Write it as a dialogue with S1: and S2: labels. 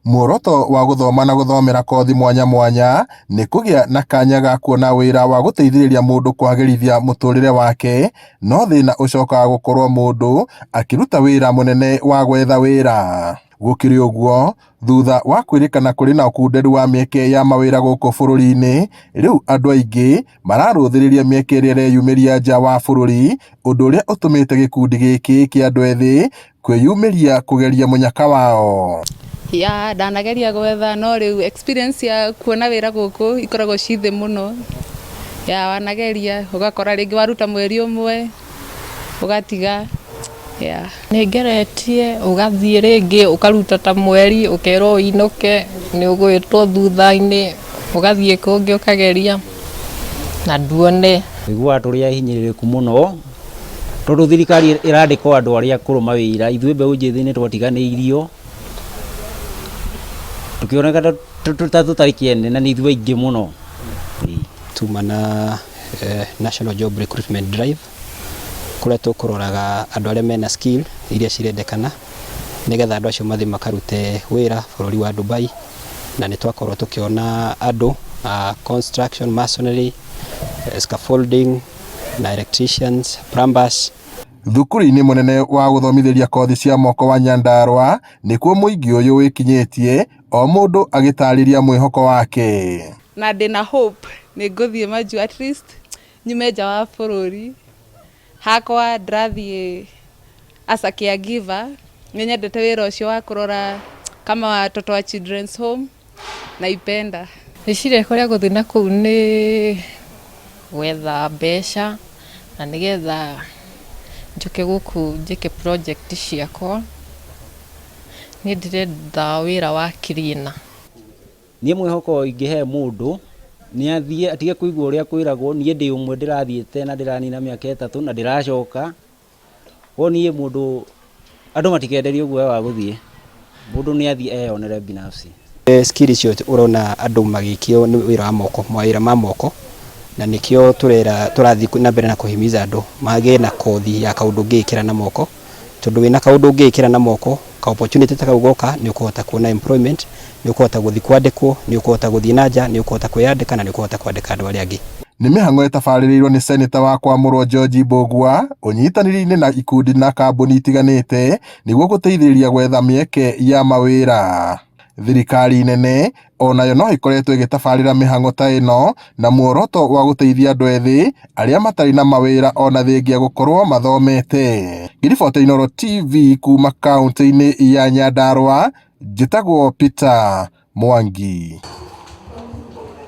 S1: Muoroto wa gũthoma na gũthomera kothi mwanya mwanya nĩ kũgĩa na kanya ga kuona wĩra wa gũteithĩrĩria mũndũ kwagĩrithia mũtũrĩre wake, no thĩna ũcokaga gũkorwo mũndũ akĩruta wĩra mũnene wa gwetha wĩra. Gũkĩrĩ ũguo, thutha wa kwĩrĩkana kũrĩ na ũkunderu wa mĩeke ya mawĩra gũkũ bũrũri-inĩ, rĩu andũ aingĩ mararũthĩrĩria mĩeke ĩrĩa ĩreyumĩria nja wa bũrũri, ũndũ ũrĩa ũtũmĩte gĩkundi gĩkĩ kĩa andũ ethĩ kwĩyumĩria kũgeria mũnyaka wao.
S2: Ya ndanageria gwetha no rĩu experience ya kuona wĩra gũkũ ikoragwo ci thĩ mũno. Ya wanageria ũgakora rĩngĩ waruta mweri ũmwe ũgatiga ya.
S3: Nĩ ngeretie ũgathiĩ rĩngĩ ũkaruta ta mweri ũkerwo ũinũke nĩ ũgwĩtwo thutha-inĩ ũgathiĩ kũngĩ ũkageria na nduone.
S4: Tũiguaga tũrĩ ahinyĩrĩrĩku mũno tondũ thirikari ĩrandĩka o andũ arĩa akũrũ mawĩra, ithuĩ mbeũ njĩthĩ nĩ twatiganĩirio, tũkĩoneka ta tũtarĩ kĩene na nĩ ithuĩ aingĩ mũno.
S5: Tuma na National Job Recruitment Drive kũrĩa tũkũroraga andũ arĩa mena skill iria cirendekana nĩgetha andũ acio mathiĩ makarute wĩra bũrũri wa Dubai, na nĩ twakorwo tũkĩona andũ a construction, masonry, scaffolding na electricians, plumbers.
S1: Thukuru-inĩ mũnene wa gũthomithĩria kothi cia moko wa Nyandarua nĩkuo mũingĩ ũyũ wĩkinyĩtie o mũndũ agĩtarĩria mwĩhoko wake.
S2: Na ndĩna hope nĩ ngũthiĩ majuu, at least nyume nja wa bũrũri. Hakwa ndĩrathiĩ as a caregiver, nĩ nyendete wĩra ũcio wa kũrora kama watoto wa children's home, naipenda.
S3: Ndĩciria kũrĩa ngũthiĩ na kũu nĩ gwetha mbeca na nĩgetha njũke gũkũ njĩke project ciakwa. Niĩ ndĩretha wĩra wa cleaner.
S4: Niĩ mwĩhoko ingĩhe mũndũ nĩ athiĩ atige kũigua ũrĩa kwĩragwo, niĩ ndĩ ũmwe ndĩrathiĩte na ndĩranina mĩaka 3 na ndĩracoka. Koguo niĩ mũndũ, andũ matikenderio guoya wa gũthiĩ, mũndũ nĩ athiĩ eyonere binafsi.
S5: Skill icio ũrona andũ magĩkio nĩ wĩra wa moko, mawĩra ma moko, na nĩkĩo tũrera tũrathiĩ na mbere na kũhimiza andũ magĩe na kothi ya kaũndũ ũngĩĩkĩra na moko, tondũ wĩna kaũndũ ũngĩĩkĩra na moko, ka opportunity ta kau goka nĩ ũkũhota kuona employment, nĩ ũkũhota gũthiĩ kwandĩkwo, nĩ ũkũhota gũthiĩ na nja, nĩ ũkũhota kwĩyandĩka na nĩ ũkũhota kwandĩka andũ arĩa angĩ.
S1: Nĩ mĩhang'o ĩtabarĩrĩirwo nĩ seneta wa Kwamũrwo George Mbũgua ũnyitanĩri-inĩ na ikundi na kambuni itiganĩte nĩguo gũteithĩrĩria gwetha mĩeke ya mawĩra. Thirikari nene onayo no ĩkoretwo ĩgĩtabarĩra mĩhang'o ta ĩno na muoroto wa gũteithia andũ ethĩ arĩa matarĩ na mawĩra ona thengia gũkorwo mathomete. Ngĩribotera Inooro TV kuma kaũntĩ-inĩ ya Nyandarua, njĩtagwo Peter Mwangi.